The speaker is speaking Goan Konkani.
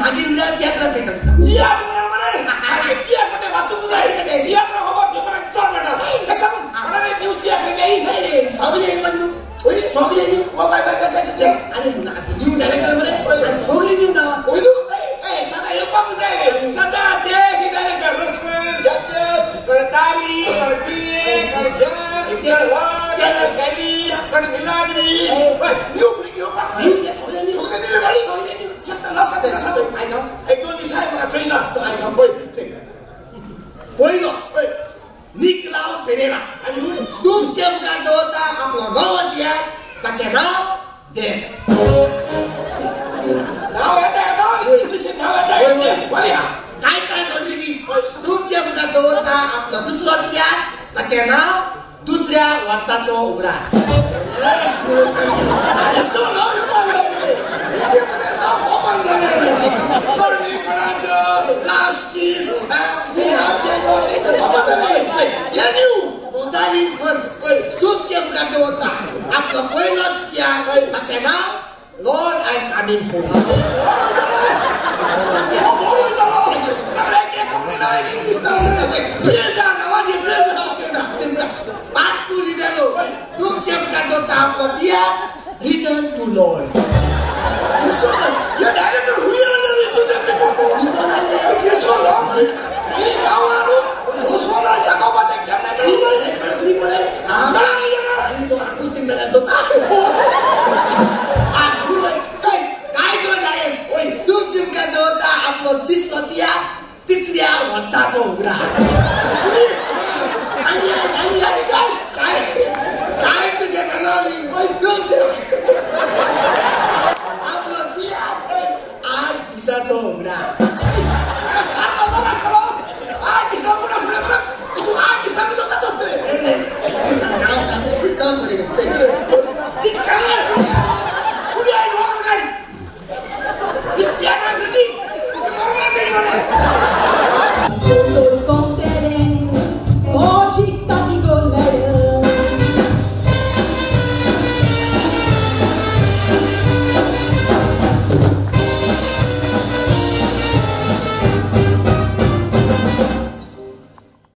मागीर म्हणल्यार तियात्राक पेटर दिता. तियात्र म्हळ्यार मरे तियात्र म्हणजे वाचूंक जाय. तियात्र खबर पेपरान चड मेळटा. सांगून कोणा न्यू तियात्र येयले सगळे न्हू सगळे न्यू आनी न्यू डायरेक्टर मरे सगळी न्यू नांवां पयलू सदां येवपाक जाय रे. सदां ते डायरेक्टर रस्मन जाकब कोण तारी कोण तिये कोण जन कोण वाड कोण सॅली कोण मिलाग्री न्यू भुरगीं येवपाक जाय. सगळे न्यू सगळे न्यू सगळे न्यू सत्ता ना सत्ता ना सत्ता एक दोन दीस म्हाका चोयना पयलो निकलाव पेरेरा तुमचे मुखार दवरता आपलो नवो तियात्र ताचें नांव डेथ. नांव येता इंग्लिशीन नांव येता बरें. कांय रॉड्रिगीस तुमचे मुखार दवरता आपलो दुसरो तियात्र ताचें नांव दुसऱ्या वर्साचो उगडास. तुमचे मुखार दवरता आपलो पयलो तियात्र ताचें नांव Lord I am coming home. Vasco Libelo तुमचे मुखार दवरता आपलो तियात्र रिटर्न टू लॉर्ड.